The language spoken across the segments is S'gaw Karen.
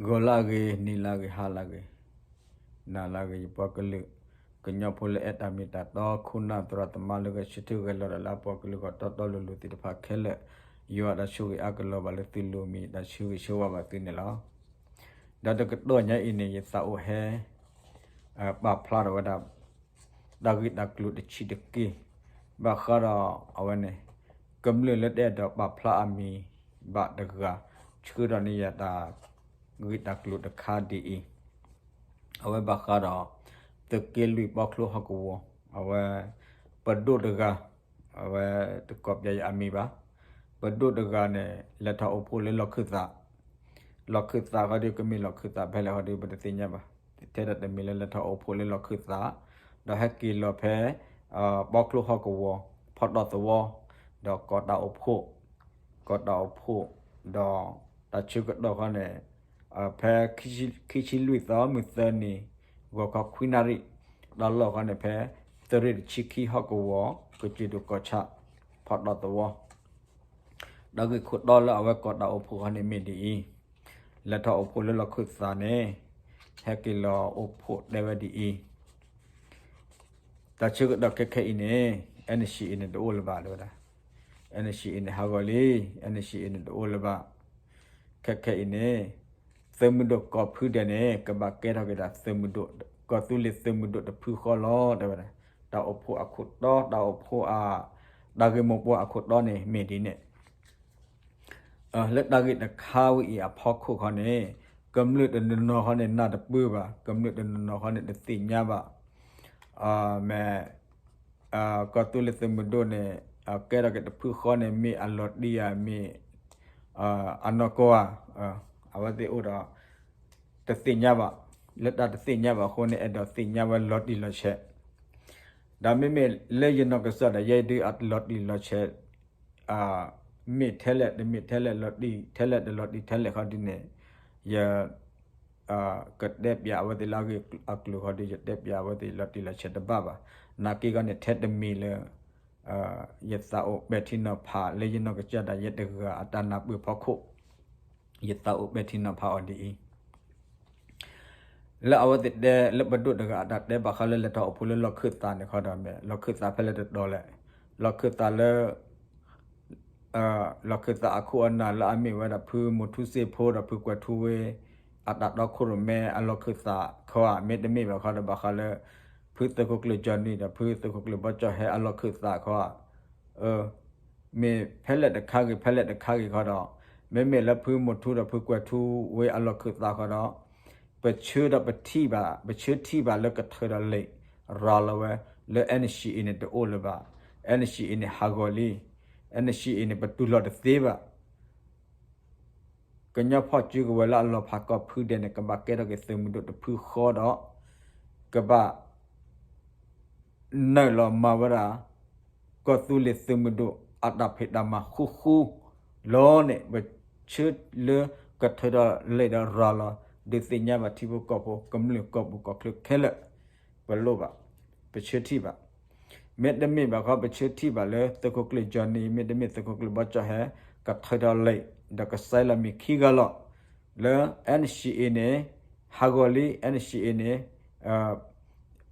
ဂီၤလၢအဂ့ၤ, နံၤလၢအဂ့ၤ, ဟါလၢအဂ့ၤ, နၤလၢအဂ့ၤ ယပှၤကလုာ် ကညီဖိလၢအဲၣ်တၢ်မ့ၢ်တၢ်တီ ခိၣ်နၢ်သရၣ်သမါလၢဂဲၤဆၢထၢၣ်ဂဲၤလီၤတၢ်လၢအပှၤကလုာ်ဂီၢ်တီတီလိၤလိၤသ့ၣ်တဖၣ်ခဲလၢာ်, ယွၤတၢ်ဆိၣ်ဂ့ၤအါကလီၤဘၣ်လၢသုလိၤမံၤ တၢ်ဆၢဂ့ၤဆၢဝါဘၣ်သုန့ၣ်လီၤ. ဒီးတကတီၢ်ညါအံၤန့ၣ် ယသးအိၣ်ဟဲ ပာ်ဖျါထီၣ်ဝဲဒၣ် တၢ်ဂ့ၢ်တၢ်ကျိၤတဆံးတက့ၢ်, ဘၣ်ဃးဒီးအဝဲန့ၣ် ကမျၢၢ်လၢတအဲၣ်ဒိးပာ်ဖျါအမံၤဘၣ်တဂၤ ဆှၢထီၣ်န့ၢ်ယၤတၢ် ဂ့ၢ်တၢ်ကျိၤတခါဒ်အံၤ, အဝဲဘၣ်ဃးဒီး သုးက့လွံၢ်ပီချိဟီၣ်ကဝီၤ, အဝဲ ပဒိၣ်တဂၤ, အဝဲတကိးပျဲယၤအမံၤဘၣ်, ပဒိၣ်တဂၤန့ၣ် လဲၤထီၣ်အိၣ်ဖှိၣ်လၢလီၢ်ခၢၣ်သး, လီၢ်ခၢၣ်သးခီဒီး ကမ့ၢ်လီၢ်ခၢၣ်သးဖဲလဲၣ်ခီဒီး ပတသ့ၣ်ညါဘၣ်, ထဲဒၣ်တမံၤလၢလဲၤထီၣ်အိၣ်ဖှိၣ်လၢလီၢ်ခၢၣ်သး, ဒီးဟဲက့ၤလီၤဖဲ ပီချိဟီၣ်ကဝီၤ ဖီတီသဝီ, ဒီးကိးတၢ်အိၣ်ဖှိၣ်, ကိးတၢ်အိၣ်ဖှိၣ်, ဒီးတၢ်ဆၢကတီၢ်ခီန့ၣ် ဖဲ ခံဆံလွံၢ်သီ မုၢ်သၢနံၤ ဂီၤခီခွံနၣ်ရံၣ်, တၢ်လီၢ်ခီန့ၣ်ဖဲ သုးရ့ၣ်တဆံခံဟီၣ်ကဝီၤ ကစၢၢ်ဒိၣ်ကီၢ်ဆၣ် ဖီတီသဝီ, တၢ်ဂ့ၢ်ခိၣ်တီလၢအဝဲကိးတၢ်အိၣ်ဖှိၣ်ခီန့ၣ်မ့ၢ်ဒ်အံၤ, လဲၤထီၣ်အိၣ်ဖှိၣ်လၢလီၢ်ခၢၣ်သးန့ၣ် ဟဲက့ၤလီၤအိၣ်ဖှိၣ်တဲဝဲဒ်အံၤ, တၢ်ဆၢကတီၢ်ခဲခဲအံၤန့ၣ် NCA န့ၣ်တအိၣ်လၢၤဘၣ်တဲဝဲဒၣ်, NCA အံၤန့ၣ်ဟးဂီၤလံ, NCA အံၤန့ၣ်တအိၣ်လၢၤဘၣ်, ခဲခဲအံၤန့ၣ် သုးမုၢ်ဒိၣ်ကိးဖုဒဲးန့ၣ် ကဘၣ်ကဲထီၣ်က့ၤဒၣ်သုးမုၢ်ဒိၣ်, ကီၢ်သူလ့ၤသုးမုၢ်ဒိၣ်တဖုဃီလီၤတဲဝဲဒၣ်, တၢ်အိၣ်ဖှိၣ်အခိၣ်တီ, တၢ်အိၣ်ဖှိၣ်အ, တၢ်ဂ့ၢ်မိၢ်ပှၢ်အခိၣ်တီန့ၣ်မ့ၢ်ဒ်န့ၣ် လၢတၢ်ဂ့ၢ်တခါဝဲအံၤအဖီခိၣ်ခီန့ၣ် ကမျၢၢ်တနီၤနီၤခီန့ၣ် နၢ်တပၢၢ်ဘၣ်, ကမျၢၢ်တနီၤနီၤခီန့ၣ် တသ့ၣ်ညါဘၣ်, မ့ၢ် ကီၢ်သူလ့ၤသုးမုၢ်ဒိၣ်န့ၣ် ကဲထီၣ်က့ၤတဖုဃီန့ၣ် မ့ၢ်အလီၤတံၢ်ဧါ, မ့ၢ် အနီၢ်ကီၢ်ဧါ, အဝဲသ့ၣ်အိၣ်ဒီး တသ့ၣ်ညါဘၣ်, လၢတၢ်တသ့ၣ်ညါဘၣ်အဃိန့ၣ် အဲၣ်ဒိးသ့ၣ်ညါဝဲလီၤတံၢ်လီၤဆဲး, ဒီးမ့မ့ၢ်လၢယနီၢ်ကစၢ်ဒၣ်ယဲဒုးအလီၤတံၢ်လီၤဆဲး မ့ၢ်ထဲလဲၣ်တမ့ၢ်ထဲလဲၣ် လီၤတံၢ်ထဲလဲၣ်တလီၤတံၢ်ထဲလဲၣ်ခီဒ်န့ၣ် ယ ကတဲပၠးအဝဲသ့ၣ်လၢအဂ့ၢ်အကျိၤခီဒီး ယတဲပၠးအဝဲသ့ၣ်လီၤတံၢ်လီၤဆဲးတဘၣ်ဘၣ်. နာ်က့ဂီၢ်န့ၣ် ထဲတမံၤလၢ ယသးအိၣ်ပဲာ်ထံနီၤဖးလၢယနီၢ်ကစၢ်ဒၣ်ယဲတဂၤအတၢ်နၢ်ပၢၢ်ဖီခိၣ်, ယသးအိၣ်ပဲာ်ထံနီၤဖးအီၤဒ်အံၤ လၢအဝဲသ့ၣ်တဲလၢပဒိၣ်တဂၤအတၢ်တဲဘၣ်ဃးလၢလဲၤထီၣ်အိၣ်ဖှိၣ်လၢလီၢ်ခၢၣ်သးန့ၣ်ခီဒီး မ့ၢ်လီၢ်ခၢၣ်သးဖဲလဲၣ်တတီၤလဲၣ်, လီၢ်ခၢၣ်သးလၢ လီၢ်ခၢၣ်သးအခိၣ်အနၢ်လၢအမ့ၢ်ဝဲဒၣ်ဖုမိၢ်ထူစ့ဖိဒီးဖုကွဲၤထူဝ့ အတၢ်တီခိၣ်ရိၣ်မဲအလီၢ်ခၢၣ်သးခီဧါ, မ့တမ့ၢ်ဘၣ်ခီဒီးဘၣ်ဃးလၢ ဖုသုးခိၣ်ကျၢၢ်ကၠီနံၤဒီးဖုသုးခိၣ်ကျၢၢ်ဘီကၠီဟဲအလီၢ်ခၢၣ်သးခီဧါ, မ့ၢ်ဖဲလဲၣ်တခါဂ့ၤ ဖဲလဲၣ်တခါဂ့ၤခီဒီး မ့မ့ၢ်လၢဖုမိၢ်ထူဒီးဖုကွဲၤထူဝ့အလီၢ်ခၢၣ်သးခီဒီး ပဆၢဒီးပထံၣ်ဘၣ် ပဆၢထံၣ်ဘၣ်လၢကထၢဒီးလံာ်ရၤလီၤဝဲ လၢ NCA အံၤန့ၣ်တအိၣ်လၢၤဘၣ်, NCA အံၤန့ၣ်ဟးဂီၤလံ, NCA အံၤန့ၣ် ပတူၢ်လိာ်တသ့ဘၣ်. ကညီဖီၣ်စုကဝဲၤလၢအလီၤဖးကီၢ်ဖုဒဲးန့ၣ် ကဘၣ်ကဲထီၣ်က့ၤသုးမုၢ်ဒိၣ်တဖုဃီဒီး ကဘၣ် နုာ်လီၤမၤဝဲဒၣ် ကီၢ်သူလ့ၤသုးမုၢ်ဒိၣ်အတၢ်ဖံးတၢ်မၤဃူဃူလီၤန့ၣ် ပဆၢလၢကထၢဒီးလံာ်ဒီးရၤလီၤ ဒုးသ့ၣ်ညါဘၣ်ထံဖိကီၢ်ဖိ ကမျၢၢ်ကီၢ်ပူၤကီၢ်ချၢခဲလၢာ်, ပလိၣ်ဘၣ်, ပဆၢထံၣ်ဘၣ်. မ့တမ့ၢ်ဘၣ်ခီ ပဆၢထံၣ်ဘၣ်လၢသုးခိၣ်ကျၢၢ်ကၠီနံၤ မ့တမ့ၢ်သုးခိၣ်ကျၢၢ်ဘီကၠီဟဲ ကထၢဒီးလံာ် ဒီးကဆဲးလီၤမံၤခံဂၤလီၤ လၢ NCA န့ၣ် ဟးဂီၤလံ NCA န့ၣ်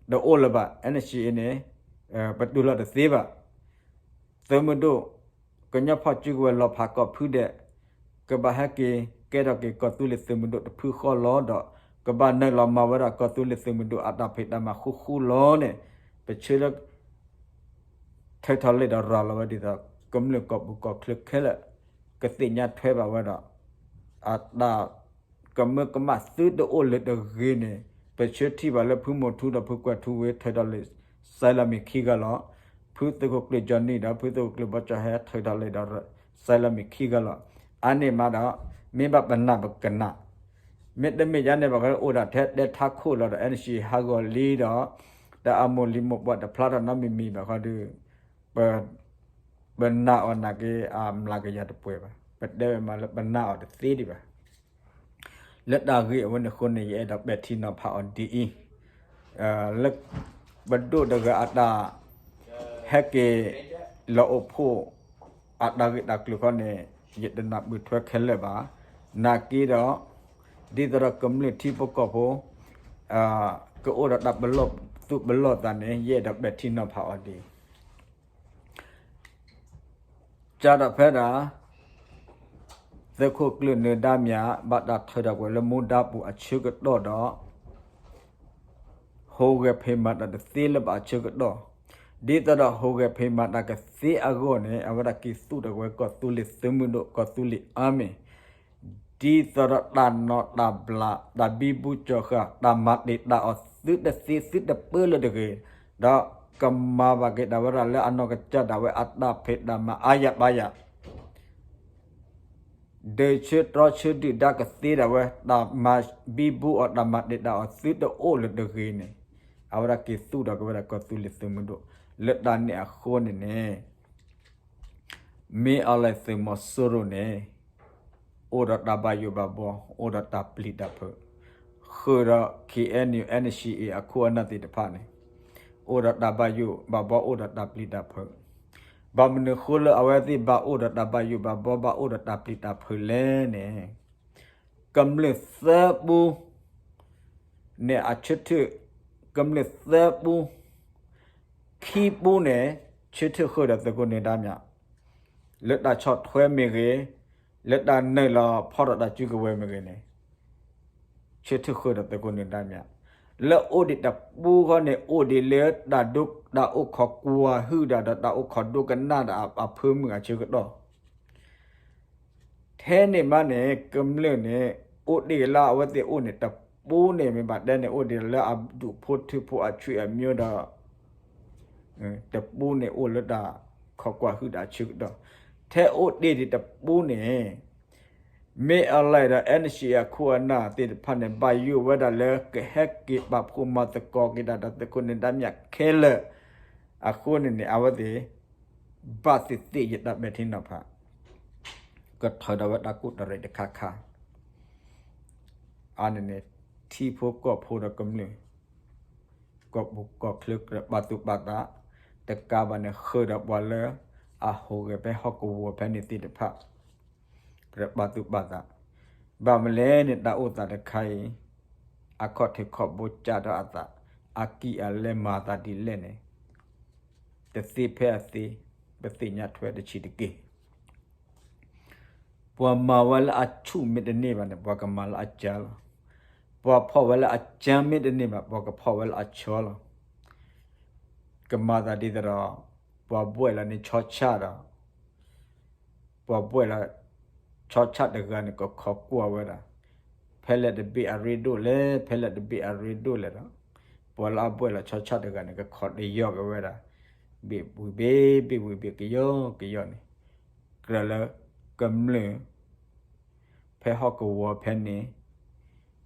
တအိၣ်လၢၤဘၣ်, NCA န့ၣ် ပတူၢ်လိာ်တသ့ဘၣ်. သုးမုၢ်ဒိၣ် ကညီဖီၣ်စုကဝဲၤလီၤဖးကီၢ်ဖုဒဲး ကဘၣ်ဟဲက့ၤ ကဲထီၣ်က့ၤကီၢ်သူလ့ၤသုးမုၢ်ဒိၣ်တဖုဃီလီၤဒီး ကဘၣ်နုာ်လီၤမၤဝဲဒၣ်ကီၢ်သူလ့ၤသုးမုၢ်ဒိၣ်အတၢ်ဖံးတၢ်မၤဃူဃူလီၤန့ၣ် ပဆၢလၢ ထၢထီၣ်လံာ်ဒီးရၤလီၤဝဲဒ်သိး ကမျၢၢ်ကီၢ်ပူၤကီၢ်ချၢခဲလၢာ် ကသ့ၣ်ညါထွဲဘၣ်ဝဲဒီး အတၢ် ကမၢကမၣ်သုတအိၣ်လၢၤတဂ့ၤန့ၣ် ပဆၢထံၣ်ဘၣ်လၢဖုမိၢ်ထူဒီးဖုကွဲၤထူဝ့ထၢထီၣ်လံာ် ဆဲးလီၤမံၤခံဂၤလီၤ. ဖုသုးခိၣ်ကျၢၢ်ကၠီနံၤဒီးဖုသုးခိၣ်ကျၢၢ်ဘီကၠီဟဲထၢထီၣ်လံာ်ဒီး ဆဲးလီၤမံၤခံဂၤလီၤ. အါန့ၢ်မးဒီး မ့ၢ်ဘၣ်ပနာ်ပကနၣ် မ့တမ့ၢ်ယါန့ၣ်ဘၣ်ဃီ အိၣ်ဒၣ်ထဲတဲထါခိၣ်လီၤဒီး NCA ဟးဂီၤလံဒီး တၢ်အမိၢ်လံၤမိၢ်ပှၢ်တဖျါထီၣ်နီတမံၤမံၤဘၣ်ဃီဒီး ပနာ်အီၤနာ်က့ အမျးကယၤတပှဲၤဘၣ်. ပတဲဝဲမးလၢပနာ်အီၤတသ့ဒံးဘၣ်. လၢတၢ်ဂ့ၢ်အဝဲန့ၣ်အဃိန့ၣ် ယအဲၣ်ဒိးပဲာ်ထံနီၤဖးအီၤဒ်အံၤ, လၢ ပဒိၣ်တဂၤအတၢ် ဟဲက့ၤ လီၤအိၣ်ဖှိၣ် အတၢ်ဂ့ၢ်တၢ်ကျိၤခီန့ၣ် ယတနၢ်ပၢၢ်ထွဲခဲလၢာ်ဘၣ်. နာ်က့ဒီး ဒ်သိးဒီးကမျၢၢ်ထံဖိကီၢ်ဖိ ကအိၣ်ဒီးတၢ်ပလီၢ်သူၣ်ပလီၢ်သးန့ၣ် ယအဲၣ်ဒိးပဲာ်ထံနီၤဖးအီၤဒ်အံၤ ကၢ်ဒီးဖဲဒၣ် သုးခိၣ်ကျၢၢ်နၢၤဒါမြ ဘၣ်တၢ်ထုးထီၣ်ကွံာ်လၢမူဒါပူၤအဆၢကတီၢ်ဒီး ဟူးဂဲၤဖံးမၤတၢ်တသ့လၢၤဘၣ်အဆၢကတီၢ်, ဒ်သိးဒီးဟူးဂဲၤဖံးမၤတၢ်ကသ့အဂီၢ်န့ၣ် အဝဲဒၣ်က့ၤသူၣ်ထီၣ်ကွံာ်ကီၢ်သူလ့ၤသုးမုၢ်ဒိၣ် ကီၢ်သူလ့ၤအါမံၤ ဒ်သိးဒီးတၢ်နီၣ်တၢ်ဘျး တၢ်ဘံဘူကၠီၤဃာ် တၢ်မၤတ့ၢ်တၢ်အီၣ်သုတသ့သုတပၢလၢၤတဂ့ၤ, ဒီးကမၤဘၣ်က့ၤဒၣ်ဝဲဒၣ်လၢအနီၢ်ကစၢ်ဒၣ်ဝဲအတၢ်ဖံးတၢ်မၤအါယၤဘါယၤ ဒုးဆၢတြီဆၢဒုၣ်ဒါကသ့ဒၣ်ဝဲ တၢ်မၤဘံဘူအီၣ် တၢ်မၤတ့ၢ်တၢ်အီၣ်သုတအိၣ်လၢၤတဂ့ၤန့ၣ်, အဝဲဒၣ်က့ၤသူၣ်ထီၣ်က့ၤဝဲဒၣ်ကီၢ်သူလ့ၤသုးမုၢ်ဒိၣ် လၢတၢ်န့ၣ်အဃိန့ၣ်န့ၣ် မ့ၢ်အီၤလဲၣ်သုးမီၤစိရိၤန့ၣ် အိၣ်ဒီးတၢ်ဘၣ်ယိၣ်ဘၣ်ဘှီ အိၣ်ဒီးတၢ်ပျံၤတၢ်ဖုး, ဃုာ်ဒီး KNU NCA အခိၣ်အနၢ်သ့ၣ်တဖၣ်န့ၣ် အိၣ်ဒီးတၢ်ဘၣ်ယိၣ်ဘၣ်ဘှီ အိၣ်ဒီးတၢ်ပျံၤတၢ်ဖုး, ဘၣ်မနုၤဃိလၢအဝဲသ့ၣ်ဘၣ်အိၣ်ဒီးတၢ်ဘၣ်ယိၣ်ဘၣ်ဘှီ ဘၣ်အိၣ်ဒီးတၢ်ပျံၤတၢ်ဖုးလဲၣ်န့ၣ် ကမျၢၢ်သၢပူ န့ၣ်အဆၢထၢၣ် ကမျၢၢ်သၢပူ ခံပူန့ၣ် ဆၢထၢၣ်ဃုာ်ဒီးသုးခိၣ်နၢၤဒါမြ လၢတၢ်ဆီၣ်ထွဲမ့ၢ်ဂ့ၤ, လၢတၢ်နုာ်လီၤဖီၣ်ထီၣ်တၢ်စုကဝဲၤမ့ၢ်ဂ့ၤန့ၣ် ဆၢထၢၣ်ဃုာ်ဒီးသုးခိၣ်နၢၤဒါမြ, လၢအိၣ်ဒံးတပူဃီန့ၣ် အိၣ်ဒံးလၢတၢ်ဒိ တၢ်အိၣ်ခိးကွၢ်ဟုၣ်ဒၣ်ဒီးတၢ်အိၣ်ခိးဒိကနၣ်ဒီးအဖၢမုၢ်အဆၢကတီၢ် ထဲန့ၣ်မးန့ၣ် ကမျၢၢ်န့ၣ် အိၣ်တ့ၢ်က့ၤလၢအဝဲသ့ၣ်အိၣ်န့ၣ် တပူန့ၣ် မ့ၢ်ဘၣ်တဲန့ၣ် အိၣ်ဒံးလၢအဒူၣ်ဖိထၢဖိအဆွံအမျိုးဒီး တပူန့ၣ်အိၣ်လၢတၢ်ခိးကွၢ်ဟုၣ်တၢ်အဆၢကတီၢ်, ထဲအိၣ်တ့ၢ်ဒံးတပူန့ၣ် မ့ၢ်အီၤလဲၣ်ဒီး NCA အခိၣ်အနၢ်သ့ၣ်တဖၣ်န့ၣ် ဘၣ်ယိၣ်ဝဲဒၣ်လၢကဟဲက့ၤပာ်ဖှိၣ်မၤသကိးက့ၤတၢ်ဒီးသုးခိၣ်နၢၤဒါမြခဲလၢာ် အဃိန့ၣ်န့ၣ် အဝဲသ့ၣ် ဘၣ်သ့ၣ်သ့ၣ်ယတၢ်ပဲာ်ထံနီၤဖး ကထုးထီၣ်ဝဲတၢ်ကူၣ်တရံးတခါခါ အန့ၣ်န့ၣ် ထံဖိကီၢ်ဖိဒီးကမျၢၢ် ကီၢ်ပူၤကီၢ်ချၢကြၢးပာ်သူၣ်ပာ်သး, တကးဘၣ်န့ၣ် ဃုာ်ဒီးပှၤလၢအဟူးဂဲၤဖဲဟီၣ်ကဝီၤဖဲန့ၣ်သ့ၣ်တဖၣ် ကြၢးပာ်သူၣ်ပာ်သး, ဘၣ်မနုၤလဲၣ်န့ၣ် တၢ်အိၣ်သးတခါအံၤ အခီၣ်ထံးခီၣ်ဘိကၢ်ထီၣ်အသး အကံၢ်အလဲမၤသးဒ်လဲၣ်န့ၣ် တသ့ဖဲအသ့ ပသ့ၣ်ညါထွဲတဆံးတက့ၢ်. ပှၤမၤဝဲလၢအဆူၣ်မ့ၢ်တန့ၢ်ဘၣ်န့ၣ် ပှၤကမၤလၢအကၢလီၤ. ပှၤဖီၣ်ဝဲလၢအကၢမ့ၢ်တန့ၢ်ဘၣ် ပှၤကဖီၣ်ဝဲလၢအဆၢလီၤ. ကမၤသးဒ်သိးဒီး ပှၤဘှဲၣ်လီၤန့ၣ်ဆီဆၣ်ဒီး ပှၤဘှဲၣ်လီၤဆီဆၣ်တဂၤန့ၣ် ကခိးကွၢ်ဝဲဒၣ် ဖဲလဲၣ်တဘ့ၣ်အရ့ဒိၣ်လဲၣ် ဖဲလဲၣ်တဘ့ၣ်အရ့ဒိၣ်လဲၣ်ဒီး ပှၤလၢအဘှဲၣ်လီၤဆီဆၣ်တဂၤန့ၣ် ကခိးတယီၢ်က့ၤဝဲဒၣ် ဘ့ၣ်ဝံၤဘ့ၣ် ဘ့ၣ်ဝံၤဘ့ၣ် ကယီကယီန့ၣ် ကြၢးလၢကမျၢၢ် ဖဲဟီၣ်ကဝီၤဖဲန့ၣ်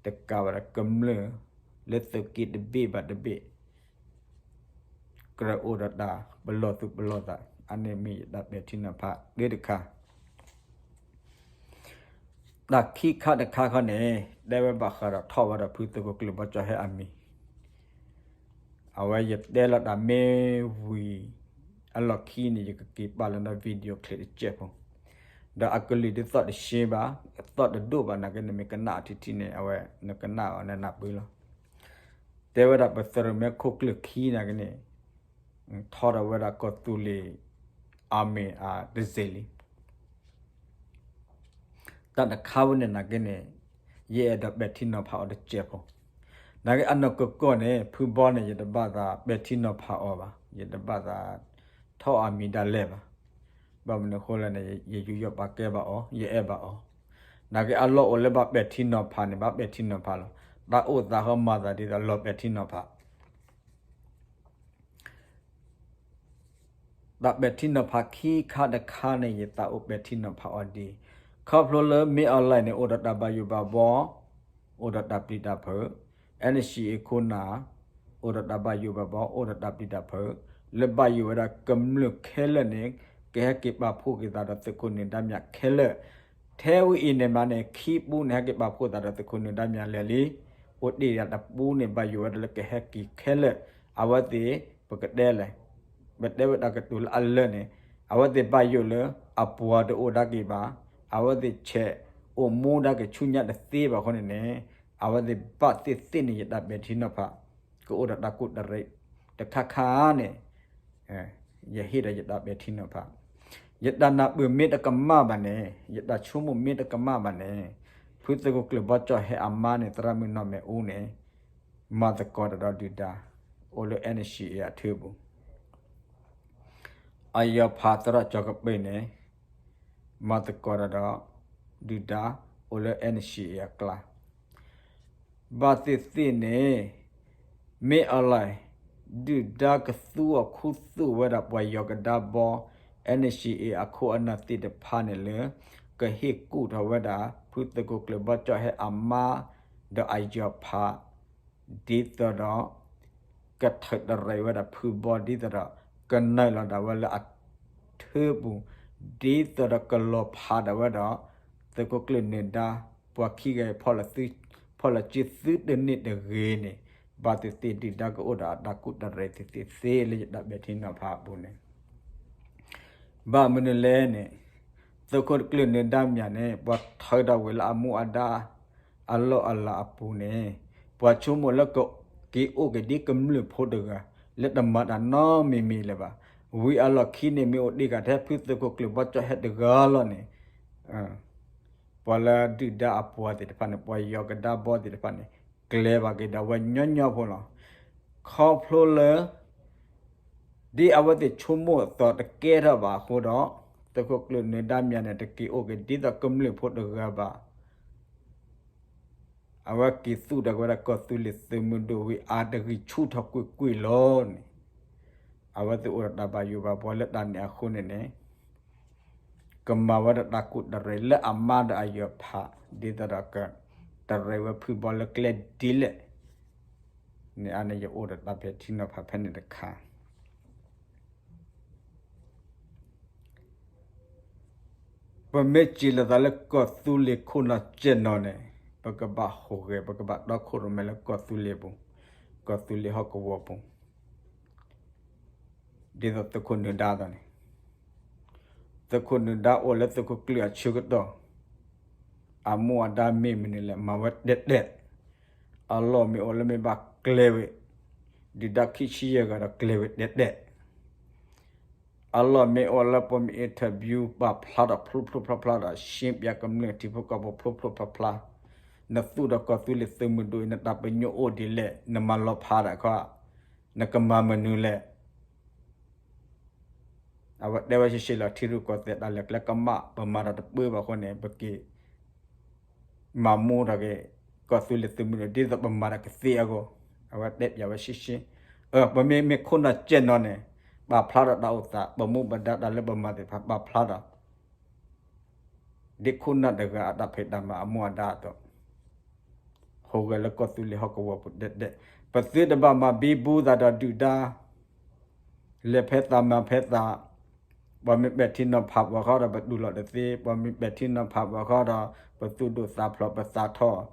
တကးဘၣ်ဒီးကမျၢၢ် လၢသုးက့တဘ့ၣ်ဘၣ်တဘ့ၣ် ကြၢးအိၣ်ဒီးတၢ်ပလီၢ်သူၣ်ပလီၢ်သး အန့ၣ်မ့ၢ်ယတၢ်ပဲာ်ထံနီၤဖးတၢ်တခါ တၢ်ခံခါတခါခီန့ၣ် တဲဝဲဘၣ်ဃးဒီးထီၣ်ဝဲဒီးဖုသုးခိၣ်ကျၢၢ်ဘီကၠီဟဲအမံၤ အဝဲယတဲလီၤတၢ်မ့ၢ်ဝံၤ အလီၢ်ခံန့ၣ် ယကက့ၤပာ်လီၤဒီး video clip တစဲးဖိ ဒီးအကလုၢ်ဒ်သီၣ်တဆှံဘၣ် သီၣ်တဒိၣ်ဘၣ်နာ်က့န့ၣ် မ့ၢ်ကနၣ်အီၤထံထံန့ၣ် အဝဲနကနၣ်အီၤနနၢ်ပၢၢ်လီၤ. တဲဝဲဒၣ်ပသုးရိၣ်မဲခိၣ်ကျၢၢ်ခံနာ်က့န့ၣ် ထီၣ်ဒီးဝဲဒၣ်ကီၢ်သူလ့ၤ အမံၤအတစဲးလံ တၢ်တခါဝဲန့ၣ်နာ်က့န့ၣ် ယအဲၣ်ဒိးပဲာ်ထံနီၤဖးအီၤတစဲးဖိ နာ်က့အနီၢ်ကီၢ်ကီၢ်န့ၣ် ဖုဘီန့ၣ် ယတဘၣ်သးပဲာ်ထံနီၤဖးအီၤဘၣ် ယတဘၣ်သးထီၣ်အမံၤဒၣ်လဲာ်ဘၣ် ဘၣ်မနုၤအဃိလဲၣ်န့ၣ် ယယူးယီၣ်ပာ်ကဲဘၣ်အီၤ ယအဲၣ်ဘၣ်အီၤ နာ်က့အလီၢ်အိၣ်လၢဘၣ်ပဲာ်ထံနီၤဖးန့ၣ် ဘၣ်ပဲာ်ထံနီၤဖးလီၤ တၢ်အိၣ်သးဃီမၤသးဒ်သိးလီၤပဲာ်ထံနီၤဖး တၢ်ပဲာ်ထံနီၤဖးခံခါတခါန့ၣ် ယသးအိၣ်ပဲာ်ထံနီၤဖးအီၤဒ်အံၤ, ခီဖျိလၢမ့ၢ်အီၤလဲၣ်န့ၣ် အိၣ်ဒီးတၢ်ဘၣ်ယိၣ်ဘၣ်ဘှီ, အိၣ်ဒီးတၢ်ပျံၤတၢ်ဖုး, NCA ခိၣ်နၢ်, အိၣ်ဒီးတၢ်ဘၣ်ယိၣ်ဘၣ်ဘှီ အိၣ်ဒီးတၢ်ပျံၤတၢ်ဖုး, လၢဘၣ်ယိၣ်ဝဲဒၣ်ကမျၢၢ်ခဲလၢာ်န့ၣ် ကဟဲက့ၤပာ်ဖှိၣ်က့ၤသးဒီးသုးခိၣ်နၢၤဒါမြခဲလၢာ်, ထဲဝဲအံၤန့ၣ်မးန့ၣ် ခံပူန့ၣ် ဟဲက့ၤပာ်ဖှိၣ်သးဒီးသုးခိၣ်နၢၤဒါမြလဲၣ်လံ, အိၣ်တ့ၢ်ယၤတပူန့ၣ် ဘၣ်ယိၣ်ဝဲဒၣ်လၢကဟဲက့ၤခဲလၢာ်, အဝဲသ့ၣ် ပကတဲလဲၣ်, ပတဲဝဲတၢ်ကတိၤလၢအလၢာ်န့ၣ်, အဝဲသ့ၣ်ဘၣ်ယိၣ်လၢအပှၤတအိၣ်ဒၣ်က့ၤဘၣ်, အဝဲသ့ၣ်ဆဲး အိၣ်မူဒၣ်က့ၤဆူညါတသ့ဘၣ်အဃိန့ၣ်န့ၣ်, အဝဲသ့ၣ်ဘၣ်သ့ၣ်သ့ၣ်န့ၣ် ယတၢ်ပဲာ်ထံနီၤဖး ကအိၣ်ဒီးတၢ်ကူၣ်တရံးတခါခါန့ၣ်, ယဟ့ၣ်ဒီးယတၢ်ပဲာ်ထံနီၤဖး, ယတၢ်နၢ်ပၢၢ်မ့ၢ်တကမၣ်ဘၣ်န့ၣ်, ယတၢ်ဆိကမိၣ်မ့ၢ်တကမၣ်ဘၣ်န့ၣ်, ဖုသုးခိၣ်ကျၢၢ်ဘီကၠီၣ်ဟဲအမါန့ၣ် သရၣ်မုၣ်နီၢ်မဲာ်အူန့ၣ် မၤသကိးတၢ်ဒီးဒုၣ်ဒါ အိၣ်လၢ N C A အထၢပူၤ, အယီၤဖးသရၣ်ကၠီၤကပ့ၢ်န့ၣ် မၤသကိးတၢ်ဒီး ဒုၣ်ဒါ အိၣ်လၢ N C A အကျါ, ဘၣ်သ့ၣ်သ့ၣ်န့ၣ် မ့ၢ်အလၢ ဒုၣ်ဒါကသူအီၤခူသူၣ်ဝဲဒၣ် ပှၤယီၤကဒါဘီ N C A အခိၣ်အနၢ်သ့ၣ်တဖၣ်န့ၣ်လၢ ကဟ့ၣ်ကူၣ်ထီၣ်ဝဲဒၣ် ဖုသုးခိၣ်ကျၢၢ်ဘီကၠီၣ်ဟဲအမါ ဒီးအယီၤဖး ဒ်သိးဒီး ကထၢၣ်တရံးဝဲဒၣ်ဖုဘီ ဒ်သိးဒီး ကနုာ်လီၤဒၣ်ဝဲလၢအထၢပူၤ, ဒ်သိးဒီးကလီၤဖးဒၣ်ဝဲဒီး သုးခိၣ်ကျၢၢ်နၢၤဒါ ပှၤခံဂၤ ဖီၣ်လီၤစုသုတန့ၢ်တဂ့ၤန့ၣ်, ဘၣ်သ့ၣ်သ့ၣ်ဒုၣ်ဒါကအိၣ်ဒီးအတၢ်ကူၣ်တရံးသ့ၣ်သ့ၣ်သ့လၢယတၢ်ပဲာ်ထံနီၤဖးအပူၤန့ၣ် ဘၣ်မနုၤလဲၣ်န့ၣ်, သုးခိၣ်ကျၢၢ်နၢၤဒါမၠးန့ၣ် ပှၤထၢထီၣ်ဝံၤလၢအမူအဒါ အလီၢ်အလၤအပူၤန့ၣ်, ပှၤဆိကမိၣ်လၢကက့ၤအိၣ်က့ၤဒ်ကမျၢၢ်ဖိတဂၤ လၢတမၤတၢ်နီတမံၤမံၤလၢၤဘၣ်. ဝံၤအလီၢ်ခံန့ၣ် မ့ၢ်အိၣ်ဒံးကးထဲဖုသုးခိၣ်ကျၢၢ်ဘီကၠီၣ်ဟဲတဂၤလီၤန့ၣ်, ပှၤလၢဒုၣ်ဒါအပှၤသ့ၣ်တဖၣ်န့ၣ် ပှၤယီၤကဒါဘီသ့ၣ်တဖၣ်န့ၣ် ကျဲၤဘၣ်က့ၤဒၣ်ဝဲညီညီဖိလီၤ. ခီဖျိလၢ ဒ်အဝဲသ့ၣ်ဆိကမိၣ်အသိးတကဲထီၣ်ဘၣ်အဃိဒီး သုးခိၣ်ကျၢၢ်နၢၤဒါမၠးန့ၣ် တက့ၤအိၣ်က့ၤဒ်သိးကမျၢၢ်ဖိတဂၤဘၣ်. အဝဲက့ၤသူၣ်ထီၣ်က့ၤဝဲဒၣ်ကီၢ်သူလ့ၤသုးမုၢ်ဒိၣ်ဝံၤအါတဂံၢ်ဆူၣ်ထီၣ်ကွ့ၢ်ကွ့ၢ်လီၤန့ၣ်, အဝဲသ့ၣ်အိၣ်ဒီးတၢ်ဘၣ်ယိၣ်ဘၣ်ဘှီလၢတၢ်န့ၣ်အဃိန့ၣ်န့ၣ် ကမၤဝဲဒၣ်တၢ်ကူၣ်တရံးလၢအမါဒီးအယီၤဖး ဒ်သိးဒီးကတရံးဝဲဖုဘီလၢကျဲဒ်လဲၣ်န့ၣ် အါန့ၣ်ယအိၣ်ဒီးတၢ်ပဲာ်ထံနီၤဖးဖဲန့ၣ်တခါ ပမ့ၢ်စံးလီၤသးလၢကီၢ်သူလ့ၤခိၣ်နၢ်စဲၣ်နီၤန့ၣ် ပကဘၣ်ဟူးဂဲၤ ပကဘၣ်တီခိၣ်ရိၣ်မဲလၢကီၢ်သူလ့ၤပူၤ, ကီၢ်သူလ့ၤဟီၣ်ကဝီၤပူၤ ဒ်သိးသုးခိၣ်နၢၤဒါအသိးန့ၣ်, သုးခိၣ်နၢၤဒါအိၣ်လၢသုးခိၣ်ကျၢၢ်အဆၢကတီၢ်, အမူအဒါမ့ၢ်မနုၤလဲၣ် မၤဝဲတဲတဲာ်, အလီၢ်မ့ၢ်အိၣ်လၢမ့ၢ်ဘၣ်ကျဲၤဝဲ, ဒုၣ်ဒါခံဆံယဲၢ်ဂၤဒီးကျဲၤဝဲတဲတဲာ် အလီၢ်မ့ၢ်အိၣ်လၢပှၤမ့ၢ် interview ပာ်ဖျါထီၣ်ဖျိဖျိဖျါဖျါဒီး ရှင်းပြကမျၢၢ်ထံဖိကီၢ်ဖိဖျိဖျိဖျါဖျါ, နသူၣ်ဒီးကီၢ်သူလ့ၤသုးမုၢ်ဒိၣ်အံၤ နတၢ်ပညိၣ်အိၣ်ဒ်လဲၣ် နမၤလီၤဖးဒၣ်ခီ, နကမၤမနုၤလဲၣ် အဝဲတဲဝဲရှဲရှဲလီၤ ထံရူၢ်ကီၢ်သဲးတၢ်လဲၤကျဲကမၣ် ပမၤတၢ်တပၢဘၣ်အဃိန့ၣ် ပက့ၤ မၤမူထီၣ်က့ၤ ကီၢ်သူလ့ၤသုးမုၢ်ဒိၣ် ဒ်သိးပမၤတၢ်ကသ့အဂီၢ်, အဝဲတဲပျးဝဲရှဲရှဲ, ပမ့ၢ်မ့ၢ်ခိၣ်နၢ်စဲၣ်နီၤန့ၣ် ပာ်ဖျါထီၣ်တၢ်အိၣ်သး ပမူပဒါတၢ်လၢပမၤသ့ၣ်တဖၣ် ပာ်ဖျါထီၣ် ဒ်ခိၣ်နၢ်တဂၤအတၢ်ဖံးတၢ်မၤအမူအဒါအသိး ဟူးဂဲၤလၢကီၢ်သူလ့ၤဟီၣ်ကဝီၤပူၤတဲတဲာ်, ပသုတဘၣ်မၤဘံဘူသးဒီးဒုၣ်ဒါ လဲၤဖဲသးမၤဖဲသး, ပှၤမ့ၢ်ပဲာ်ထံနီၤဖးပှၤဃီဒီး ပတူၢ်လိာ်တသ့, ပှၤမ့ၢ်ပဲာ်ထံနီၤဖးပှၤဃီဒီး ပသူၣ်ဒိၣ်သးဖျိး ပသးထီၣ်,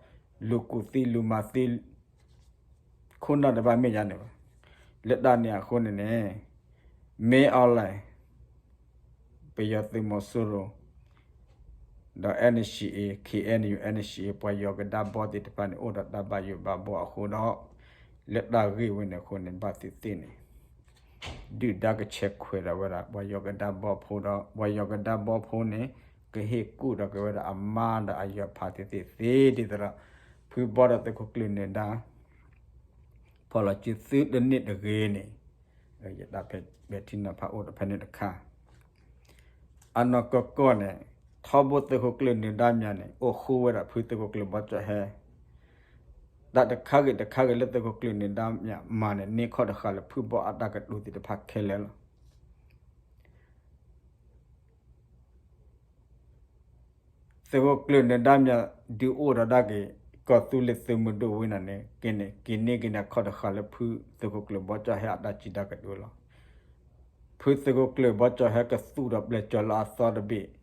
လူၤကူၣ်သံလူၤမၤသံ ခိၣ်နၢ်တဘၣ်မ့ၢ်ယၤန့ၣ်ဘၣ်. လၢတၢ်န့ၣ်အဃိန့ၣ်န့ၣ် မ့ၢ်အီၤလဲၣ် ပယီၤသုးမီၤစိရိၤ ဒီး N C A, K N U, N C A ပှၤယီၤကဒါဘီသ့ၣ်တဖၣ်န့ၣ် အိၣ်ဒီးတၢ်ဘၣ်ယိၣ်ဘၣ်ဘှီအဃိဒီး လၢတၢ်ဂ့ၢ်ဝဲန့ၣ်အဃိန့ၣ် ဘၣ်သ့ၣ်သ့ၣ်န့ၣ် ဒုၣ်ဒါကဆဲးခွဲးဒီးဝဲဒၣ် ပှၤယီၤကဒါဘီဖိဒီး ပှၤယီၤကဒါဘီဖိန့ၣ် ကဟ့ၣ်ကူၣ်ဒီးက့ၤဝဲဒၣ်အမါဒီးအယီၤဖးသ့ၣ်သ့ၣ်သ့ ဒ်သိးဒီး ဖုဘီဒီးသုးခိၣ်ကျၢၢ်နၢၤဒါ ဖီၣ်လီၤစုသုတန့ၢ်တဂ့ၤန့ၣ် ယတၢ်ပဲာ်ထံနီၤဖးအိၣ်ဒီးဖဲန့ၣ်တခါ အနီၢ်ကီၢ်ကီၢ်န့ၣ် ထီဘိသုးခိၣ်ကျၢၢ်နၢၤဒါမၠးန့ၣ် အိၣ်ဃူဝဲဒၣ်ဖုသုးခိၣ်ကျၢၢ်ဘီကၠီၣ်ဟဲ, တၢ်တခါဂ့ၤတခါဂ့ၤလၢသုးခိၣ်ကျၢၢ်နၢၤဒါမၠးမၤန့ၣ် န့ၢ်ခီၣ်တဃာ်လၢဖုဘီအတၢ်ကတိၤသ့ၣ်တဖၣ်ခဲလၢာ်လီၤ. သုးခိၣ်ကျၢၢ်နၢၤဒါမၠး ဒုးအိၣ်ဒီးဒၣ်က့ၤ ကီၢ်သူလ့ၤသုးမုၢ်ဒိၣ်ဝဲန့ၣ်န့ၣ် က့ၤန့ၢ်က့ၤန့ၢ်ခီၣ်တဃာ်လၢဖုသုးခိၣ်ကျၢၢ်ဘီကၠီၣ်ဟဲအတၢ်စံးတၢ်ကတိၤလီၤ. ဖုသုးခိၣ်ကျၢၢ်ဘီကၠီၣ်ဟဲကသူၣ်ဒီးပျဲၢ်ကၠီၤလၢအသီတဘ့ၣ်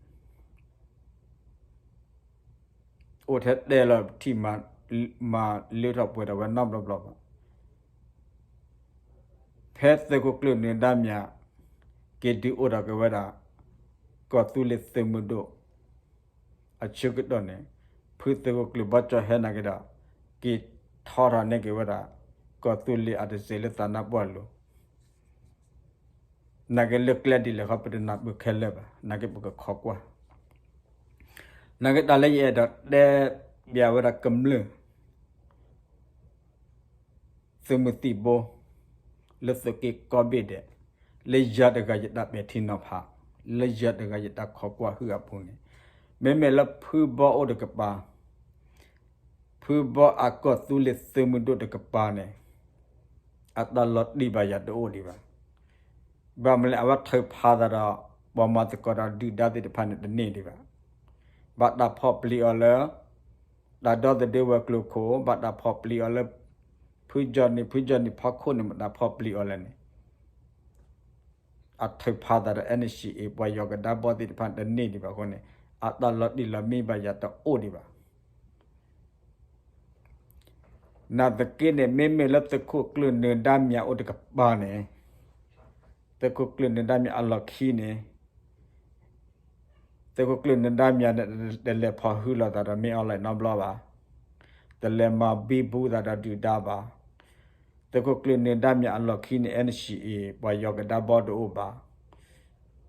အိၣ်ထဲတဲလီၤထံၣ်မၤလၢထီၣ်ပှဲၤထီၣ်ဝဲနီတဘျီဘျီဘၣ်. ဖဲသုးခိၣ်ကျၢၢ်နၢၤဒါမၠး က့ၤဒုးအိၣ်ထီၣ်က့ၤဝဲဒၣ် ကီၢ်သူလ့ၤသုးမုၢ်ဒိၣ် အဆၢကတီၢ်န့ၣ် ဖုသုးခိၣ်ကျၢၢ်ဘီကၠီဟဲနာ်က့ဒီး က့ၤထီထီၣ်န့ၢ်က့ၤဝဲဒၣ် ကီၢ်သူလ့ၤအတစဲးလၢသးနါပှၢ်လိၤ နာ်က့လၢကျဲဒ်လဲၣ်ဃီ ပတနၢ်ပၢၢ်ခဲလၢာ်ဘၣ်, နာ်က့ပကခိးကွၢ်. နာ်က့တၢ်လၢယအဲၣ်ဒိးတဲပျးဝဲဒၣ်ကမျၢၢ် သုးမုၢ်သံၣ်ဘိ လၢသုးက့ကိးဘ့ၣ်ဒဲး, လၢယၤတဂၤယတၢ်ပဲာ်ထံနီၤဖး, လၢယၤတဂၤယတၢ်ခိးကွၢ်ဟုၣ်အပူၤန့ၣ်, မ့မ့ၢ်လၢဖုဘီအိၣ်တကပၤ, ဖုဘီအကီၢ်သူလ့ၤသုးမုၢ်ဒိၣ်တကပၤန့ၣ် အတၢ်လီၤတံၢ်ဘၣ်ယၤတအိၣ်ဒံးဘၣ်. ဘၣ်မနုၤလဲၣ် အဝဲထုးဖးသးဒီး ပှၤမၤသကိးတၢ်ဒုၣ်ဒါသ့ၣ်တဖၣ်န့ၣ်တန့ၢ်ဒံးဘၣ်. ဘၣ်တၢ်ဖီၣ်ပျံၤအီၤလၢ တၢ်ဒီသဒၢဝဲၤကျိၤခိၣ်, ဘၣ်တၢ်ဖီၣ်ပျံၤအီၤလၢ ဖုကၠီၣ်နံၣ် ဖုကၠီၣ်နံၣ်ဖီခိၣ်န့ၣ် မ့ၢ်တၢ်ဖီၣ်ပျံၤအီၤလဲၣ်န့ၣ် အထုးဖးသးဒီး NCA ပှၤယီၤကဒါဘီသ့ၣ်တဖၣ်တန့ၢ်ဒံးဘၣ်အဃိန့ၣ် အတၢ်လီၤတံၢ်လီၤမံဘၣ်ယၤတအိၣ်ဒံးဘၣ်. နာ်သက့န့ၣ် မ့မ့ၢ်လၢသုးခိၣ်ကျၢၢ်နၢၤဒါမၠးအိၣ်တကပၤန့ၣ်, သုးခိၣ်ကျၢၢ်နၢၤဒါမၠးအလီၢ်ခံန့ၣ် သုးခိၣ်ကျၢၢ်နၢၤဒါမၠးန့ၣ် တလဲၤဖီၣ်ဟုလိာ်သးဒီးမ့ၢ်အီၤလဲၣ်နီတဘျီဘၣ်, တလဲၤမၤဘံဘူသးဒီးဒုၣ်ဒါဘၣ်. သုးခိၣ်ကျၢၢ်နၢၤဒါမၠးအလီၢ်ခံန့ၣ် NCA ပှၤယီၤကဒါဘီတအိၣ်ဘၣ်.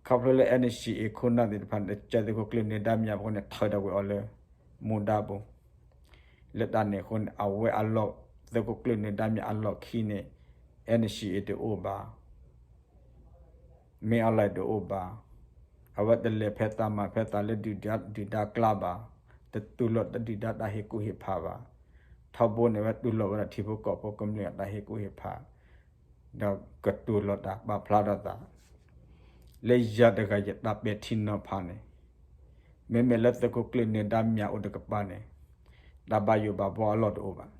ခီဖျိလၢ NCA ခိၣ်နၢ်သ့ၣ်တဖၣ်န့ၣ် ကသုးခိၣ်ကျၢၢ်နၢၤဒါမၠးအဃိန့ၣ် ထုးထီၣ်ကွံာ်အီၤလၢ မူဒါပူၤ လၢတၢ်န့ၣ်အဃိန့ၣ် အဝဲအလီၢ် သုးခိၣ်ကျၢၢ်နၢၤဒါမၠးအလီၢ်ခံန့ၣ် NCA တအိၣ်ဘၣ်, မ့ၢ်အီၤလဲၣ်တအိၣ်ဘၣ်. အဝဲတလဲၤဖဲသးမၤဖဲသးလၢဒုၣ်ဒါကျါဘၣ်, တတူၢ်လိာ်တၢ်ဒုၣ်ဒါတၢ်ဟ့ၣ်ကူၣ်ဟ့ၣ်ဖးဘၣ်. ထီဘိန့ၣ် အဝဲတူၢ်လိာ်ဝဲဒၣ်ထံဖိကီၢ်ဖိကမျၢၢ်အတၢ်ဟ့ၣ်ကူၣ်ဟ့ၣ်ဖး ဒီးကတူၢ်လိာ်တၢ်ပာ်ဖျါထီၣ်သး လၢယၤတဂၤယတၢ်ပဲာ်ထံနီၤဖးန့ၣ်, မ့မ့ၢ်လၢသုးခိၣ်ကျၢၢ်နၢၤဒါမၠးအိၣ်တကပၤန့ၣ် တၢ်ဘၣ်ယိၣ်ဘၣ်ဘီအလီၢ်တအိၣ်ဘၣ်.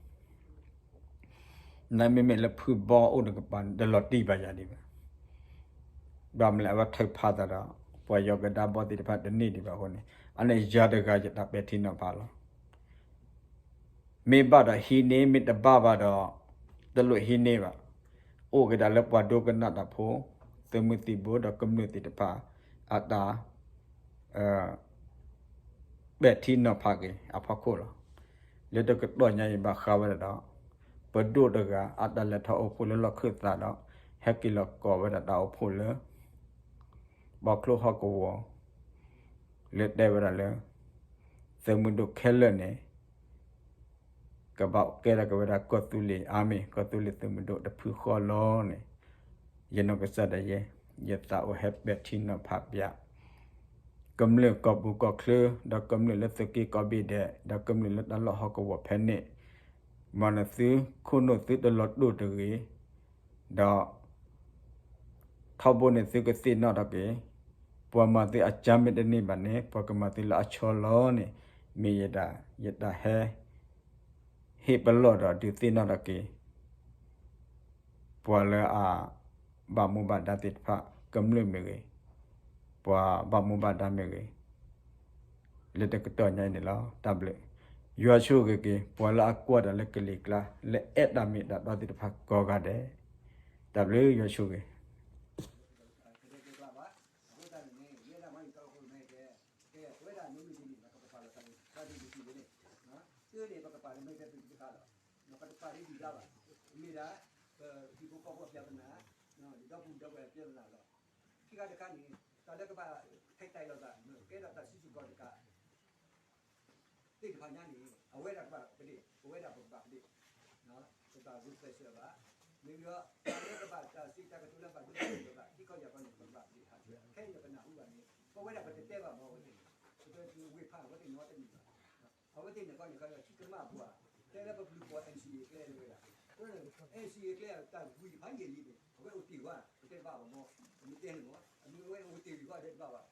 နမ့မ့ၢ်လၢဖုဘီအိၣ်တကပၤန့ၣ် တလီၤတံၢ်ဘၣ်ယၤဒံးဘၣ်. ဘၣ်မနုၤလဲၣ် အဝဲထုးဖးသးဒီး ပှၤယီၤကဒါဘီသ့ၣ်တဖၣ်တန့ၢ်ဒံးဘၣ်အဃိန့ၣ် အန့ၣ်ယၤတဂၤယတၢ်ပဲာ်ထံနီၤဖးလီၤ. မ့ၢ်ဘၣ်ဒီးဟံးန့ၢ် မ့ၢ်တဘၣ်ဘၣ်ဒီး တလိၣ်ဟံးန့ၢ်ဘၣ်. အိၣ်က့ၤဒၣ်လၢပှၤဒိကနၣ်တၢ်ဖိ သုးမုၢ်သံၣ်ဘိဒီးကမျၢၢ်သ့ၣ်တဖၣ် အတၢ် ပဲာ်ထံနီၤဖးက့ၤအဖီခိၣ်လီၤ. လၢတကတီၢ်ညါအံၤဘၣ်ဃးဝဲဒၣ်ဒီး ပဒိၣ်တဂၤ အတၢ်လဲၤထီၣ်အိၣ်ဖှိၣ်လၢလီၢ်ခၢၣ်သးဒီး ဟဲက့ၤလီၤကိးဝဲဒၣ်တၢ်အိၣ်ဖှိၣ်လၢ ဘီချိၣ်ဟီၣ်ကဝီၤ လၢတဲဝဲဒၣ်လၢ သုးမုၢ်ဒိၣ်ခဲလၢာ်န့ၣ် ကဘၣ်ကဲထီၣ်က့ၤဝဲဒၣ်ကီၢ်သူလ့ၤ Army ကီၢ်သူလ့ၤသုးမုၢ်ဒိၣ်တဖုဃီလီၤန့ၣ် ယနီၢ်ကစၢ်ဒၣ်ယဲ ယသးအိၣ်ဟဲပဲာ်ထံနီၤဖးပၠး ကမျၢၢ်ကီၢ်ပူၤကီၢ်ချၢ ဒီးကမျၢၢ်လၢသုးက့ကိးဘ့ၣ်ဒဲး ဒီးကမျၢၢ်လၢတၢ်လီၢ်ဟီၣ်ကဝီၤဖဲန့ၣ် မ်နသုခိၣ်နူာ်သုတလီၤတိၢ်တဂ့ၤ ဒီး ထီဘိန့ၣ်သုကသ့ၣ်နီၣ်ထီၣ်က့ၤ ပှၤမၤသုအကၢမ့ၢ်တန့ၢ်ဘၣ်န့ၣ် ပှၤကမၤသုလၢအဆီလီၤန့ၣ် မ့ၢ်ယတၢ် ယတၢ်ဟဲ ဟ့ၣ်ပလီၢ်ဒီးဒုးသ့ၣ်နီၣ်ထီၣ်က့ၤ ပှၤလၢအ ဘၣ်မူဘၣ်ဒါသ့ၣ်တဖၣ် ကမျၢၢ်မ့ၢ်ဂ့ၤ, ပှၤဘၣ်မူဘၣ်ဒါမ့ၢ်ဂ့ၤ, လၢတကတီၢ်ညါအံၤန့ၣ်လီၤ. တၢ်ဘျုး, ယွၤဆိၣ်ဂ့ၤက့ၤ ပှၤလၢအကွၢ်တၢ်လၢကလံၤကျါ လၢအဲၣ်တၢ်မ့ၢ်တၢ်တီသ့ၣ်တဖၣ်ကိးဂၤဒဲး, တၢ်ဘျုးယွၤဆိၣ်ဂ့ၤ အဃိသတးန့ၣ် ယဲဒၣ်မ့ၢ်ယတၢ်အိၣ်ဖှိၣ်မဲကဲ, ကဲ ပဝဲဒၣ်မ့ၢ်မ့ၢ်ဒ်န့ၣ် ပကပာ်လီၤသးန့ၣ် သးဒ်န့ၣ်ဒ်န့ၣ်, သုန့ၣ် ပကပာ်လီၤမဲကဲသုတခါလီၤ, ပတပာ်ဒ်ဒုၣ်ဒါဘၣ်, မ့ၢ်ဒၣ် ပဟံၣ်ဖိဃီဖိအပြဿနာ, ဒီပုၢ်ဒီဝဲၢ်အပြဿနာလီၤ. ခံခါတခါန့ၣ် တၢ်လၢကဘၣ် ဖဲတၢ်အလီၢ်သး ကဲဒီးတၢ်စုကဝဲၤတကး သ့ၣ်တဖၣ်ညါန့ၣ် အဝဲဒၣ်ကဘၣ်ပဒ့ၣ်, ပဝဲဒၣ်ပကဘၣ်ပဒ့ၣ်, ပဘၣ်ဂုာ်ကျဲးစၢးဘၣ်. မ့ၢ်ဒီး တၢ်လၢကဘၣ်တၢ်စံးတၢ်ကတိၤလၢဘၣ်ဒိဘၣ်ထံးဘၣ် ထံကီၢ်ယၤကီၢ်န့ၣ် ပကဘၣ်ပဒ့ၣ်ဟးဆှဲး, ခဲအံၤန့ၣ် ပနၢ်ဟူဘၣ်န့ၣ် ပဝဲဒၣ်ပတတဲဘၣ်မ့ၢ်အဝဲသ့ၣ်န့ၣ်, ပတဝ့ၢ်ဖးအဝဲသ့ၣ်နီတမံၤဘၣ်. အဝဲသ့ၣ်န့ၣ်ကီန့ၣ် ခီဒီး ထံကမၣ်ပှၤ တဲလၢပပျုၤပှၤ NCA ကျဲလၢဝဲဒၣ်, NCA ကျဲတၢ်ဝံၤဖးယံာ်လံန့ၣ် အဝဲအိၣ်တ့ၢ်ဝဲ ပတဲတဘၣ်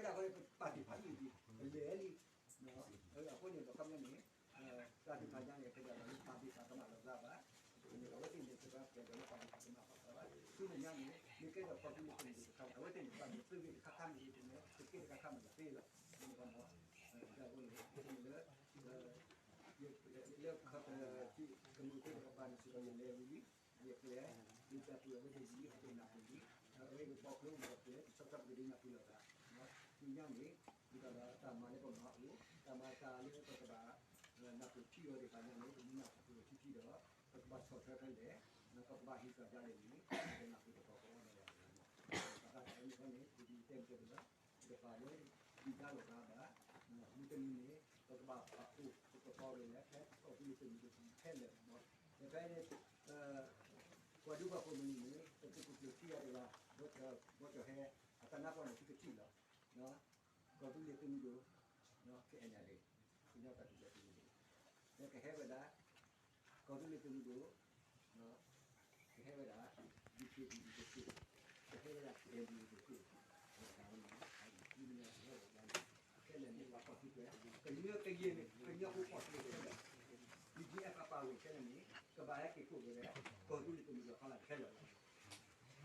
ဘၣ်မ့ၢ်, ပမ့ၢ်တဲန့ၣ်မ့ၢ် အမ့ၢ်အဝဲအိၣ်တ့ၢ်ဝံၤဖးတဲတဘၣ်ဘၣ်. ပဝဲဒၣ်ဃီဒီး ပပာ်တ့ၢ်ဖးယံာ်လံ ပလဲၤလံ အဃိန့ၣ် ပခီပညီန့ၣ် တၢ်သ့ၣ်တဖၣ်ညါန့ၣ် ပတပာ်ဒ့ၣ်ပာ်ကမၣ်လိာ်သးဘၣ်. အဃိန့ၣ် အဝဲသ့ၣ်န့ၣ် ပကပာ်ဒ့ၣ်ပာ်ကမၣ်လိာ်သးဘၣ်. ဆူမဲာ်ညါန့ၣ် မ့ၢ်ကဲထီၣ်ကီၢ်သူလ့ၤသုးမုၢ်ဒိၣ်တခါန့ၣ် အဝဲသ့ၣ်န့ၣ် ဘၣ်ဒိးသုးဂ့ၤတခါခါမ့ၢ်ဂ့ၤန့ၣ် သုးက့တခါခါမ့ၢ်ဂ့ၤသ့လီၤ. အဃိန့ၣ် လၢ လၢ ယလဲၤဝံၤလံ, ယကျဲၤ, ယတၢ်ပူၤအဝဲသ့ၣ်လံ အဝဲသ့ၣ်နၢ်ပူၤလံ, အဝဲသ့ၣ်ဘီကျိၤမ့ၢ်ကျဲၤ တဆီဆီပကဒုးနၢ်ပူၤလိာ်သး, ဆူညါန့ၣ် ဒ်သိးဒီးတၢ်မၤလၢပမၤအိၣ်, တၢ် တၢ်မၤသးလၢပကဘၣ် နၢ်ပၢၢ်ထံအီၤသ့ၣ်တဖၣ်ညါန့ၣ် ပမ့ၢ်နၢ်ပၢၢ်ထံထံဒီး ပကဘၣ်ဆီၣ်ထွဲဖဲလဲၣ်, ပကဘၣ်ဟ့ၣ်ကၣ်ဒ်လဲၣ်န့ၣ် ပနၢ်ပၢၢ်တက့ၢ်. ဘၣ်ဆၣ်သနာ်က့န့ၣ် ပတဲမ့ၢ်တဲလၢ တကပၤလၢ ဒုၣ်ဒါလိာ်သးဘၣ်, မုၢ်တနံၤန့ၣ် ပကဘၣ်ပာ်ဖှိၣ်သကိးဒီးလဲၣ် ဖဲကီၢ်သူလ့ၤသုးမုၢ်ဒိၣ်ခဲလၢာ်, ဒီးဖဲ ပှၤဒူပှၤဖိမုၢ်နံၤန့ၣ် ပသုးခိၣ်ကျၢၢ်ခံဂၤတဂၤ ဘီကၠီၣ်ဟဲ အတၢ်နါပှၢ်န့ၣ် သုကထံၣ်လီၤ. ကီၢ်သူလ့ၤသုးမုၢ်ဒိၣ် ခဲအံၤန့ၣ် ကညီတၢ်ထူၣ်ဖျဲးသုးမုၢ်ဒိၣ် ကဟဲဝဲဒၣ် ကီၢ်သူလ့ၤသုးမုၢ်ဒိၣ် ကဟဲဝဲဒၣ် ဒံၣ်က့ၣ်ဒံၣ်က့ၣ် ကဟဲဝဲဒၣ် ကဲဒံၣ်က့ၣ်က့ၣ် တၢ်ဝဲန့ၣ် ခဲလၢာ်န့ၣ် ပှၤကီၢ်သူလ့ၤ ကညီကယဲၢ်န့ၣ် ကညီဖိကီၢ်သူလ့ၤခဲလၢာ် ဘံၣ်ဘံၣ်အဲၣ် အပာ်ဝဲခဲလၢာ်န့ၣ် ကဘၣ်ဟဲက့ၤကိးက့ၤဝဲ ကီၢ်သူလ့ၤသုးမုၢ်ဒိၣ်ဖီလာ်ခဲလၢာ်လီ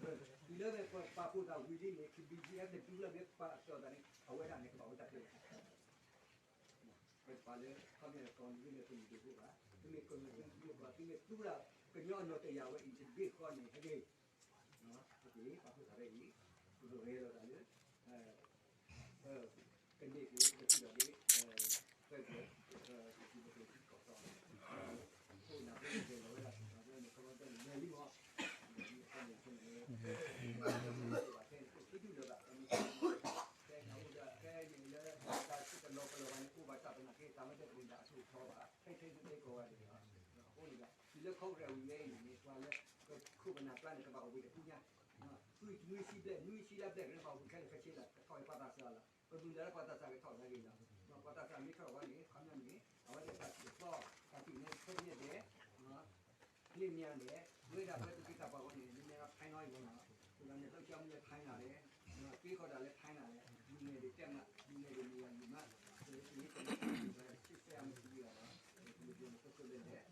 ၤ. တုၤလၢပပာ်ဖှိၣ်သးဝံၤလံန့ၣ် ဘံၣ်ဘံၣ်အဲၣ် တဒူလၢ်ဘၣ်ပာ်အသီသးန့ၣ် အဝဲဒၣ်န့ၣ် ကဘၣ်အိၣ်တၢ်ကျဲၤ ပပာ်လၢ ခီပညီန့ၣ် ကီၢ်သူလ့ၤသုးမုၢ်ဒိၣ်တအိၣ်ဘၣ်, သုမ့ၢ်ကီၢ်သူလ့ၤသုးမုၢ်ဒိၣ် သုမ့ၢ်သူလၢ ကညီအနီၢ်တယာ်ဝဲအံၤတဘ့ၣ်ဃီန့ၣ် ဟဲက့ၤ ပာ်ဖှိၣ်သးဖဲအံၤ ပကဂဲၤလိာ်သးလၢ ကန့ၢ်က့ၤပထံၣ်ဒီးဒ် federal ပကီၢ်စီ ခိၣ်နၢ်ဖိန့ၣ် ဂဲၤလီၤဝဲဒၣ် ပှၤကညီန့ၣ် ကီၢ်ဒီန့ၣ် လဲၤလံမး ဒီးဒ်အဃိန့ၣ် ခဲန့ၣ် ပကဒုးလၢၤဘၣ် ဖဲန့ၣ်အိၣ်ဒီး ဖဲန့ၣ်လၢ တၢ်စံၣ်တလီၤပလီၤဘၣ်န့ၣ် အိၣ်ဘၣ်ဆၣ်သနာ်က့ တၢ်မ့ၢ်တၢ်တမ့ၢ်တၢ်အထူၣ်အထီဘၣ် ထဲထဲထဲကိးဂၤဒဲးလီၤ. အဃိန့ၣ်ဒီး တုၤလၢ Congress ဝံၤဝဲအံၤန့ၣ် ပှၤလၢ ပခိၣ်ပနၢ်ကျါန့ၣ် ကဘၣ်အိၣ်ဘှံးတပူၤညါ သွံၣ်နွံဆံဘျဲၣ် နွံဆံလၢဘျဲၣ်ကရၢဘၣ်အိၣ်ဘှံးခဲလၢာ်ခဲဆ့လီၤ ကထီၣ်ဝဲပှၤသးစၢ်လီၤ. ပမုၢ်လၢ်လၢပှၤသးစၢ်ကထီၣ်ဝဲဂ့ၤလီၤ. ပှၤသးစၢ်မ့ၢ်ထီၣ်ဝဲန့ၣ် ခီပညီန့ၣ် အဝဲသ့ၣ်တၢ်ထံၣ်အသီ တၢ်ထံၣ်န့ၣ် ခိၣ်ပညဲဒဲး လ့ၣ်မ့ၢ်လဲၣ် ဝဲဒၣ်ပှၤသူၣ်က့သးပှၢ်အဂီၢ်န့ၣ် မ့ၢ်လၢ China အံၤဝဲနီၤ ပှၤန့ၣ် လှုပ်ရှားမှုလၢ China လဲၣ် က့ၤဃီၤတၢ်လၢ China လဲၣ် လူငယ်တွေ တက်မှ လူငယ်တွေ နေရာယူမှ ရှေ့ဆက်ရမယ်ဆိုပြီးတော့ ဒီလိုမျိုး လှုပ်လှုပ်လဲၣ်လဲၣ်